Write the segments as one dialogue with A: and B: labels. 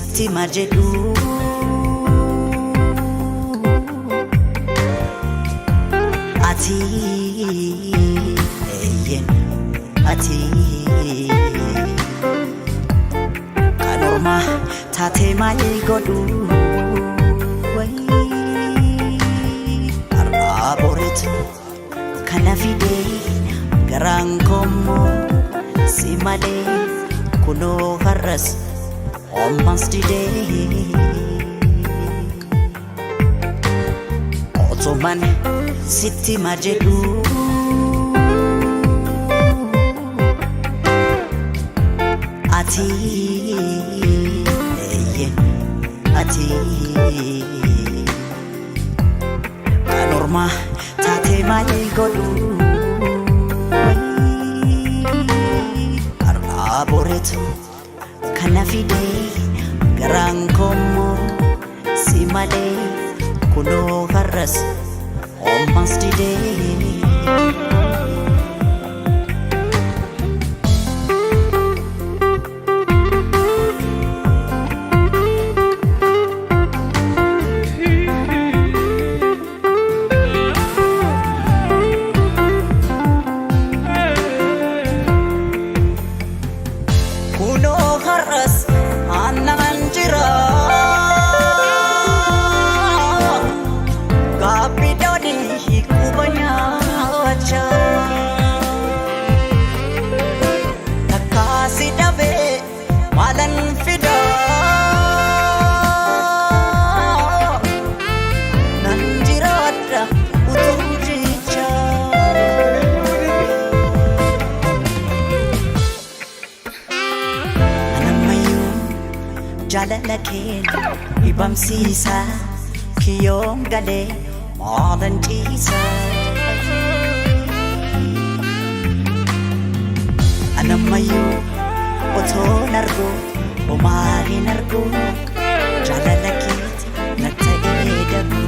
A: sitti ma jedhu. Ati eeyyen ati kan ormaa taatee maal godhu har'aa boreetu kana fidee garaan koommoo si malee kunoo har'as hommas didee. Otuman sitti ma jedhu. Ati eeyyen ati kan ormaa taatee maal godhu har'aa boreetu kana fidee garaan koommoo si malee kunoo har'as hommas didee. Kunoo har'as aannan jira. Gaabbiidhaan quba nyaachaa. Takkaasi dhabee maalan fidaa. Nan jiraadha utuu jechaa. Anammayyuu jaalala keenya dhibamsiisa kiyyoon galee maalan ciisa. Anammayyuu otoon argu homaa hin argu jaalala keeti na ta'ee dabu.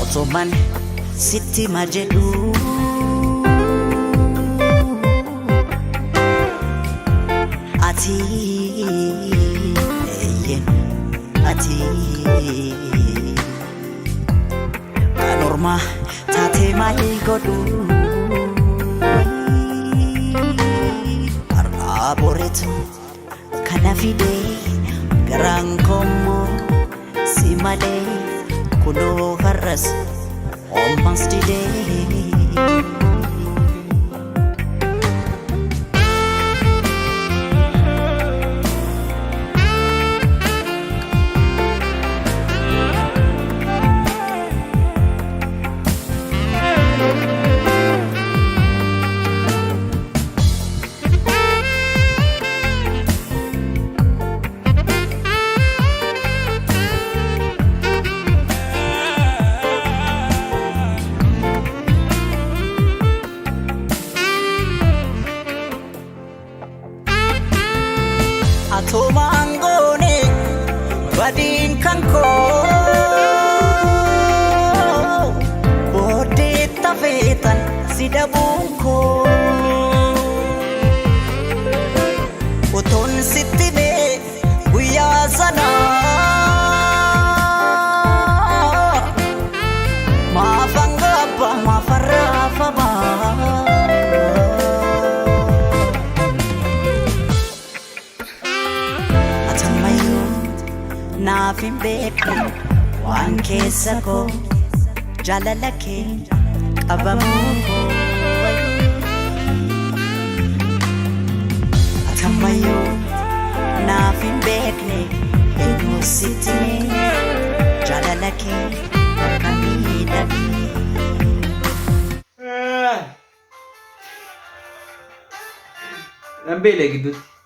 A: Otuman sitti ma jedhu. Ati eeyyen ati kan ormaa taatee maal godhu har'aa boreetu kana fidee garaan koommoo si malee kunoo har'as hommas didee. Atumaan goone badiin kan koo booddee tafeetan si dhabuun koo utuun sitti mee guyyaa sana maafan gaabba maafan raafamaa. Atammayyuu naaf hin beekne waan keessa koo jaalala kee qabamuu koo. Atammayyuu naaf hin beekne eenyu sitti mee jaalala kee akka miidhagee.
B: Nan beela gidduutti.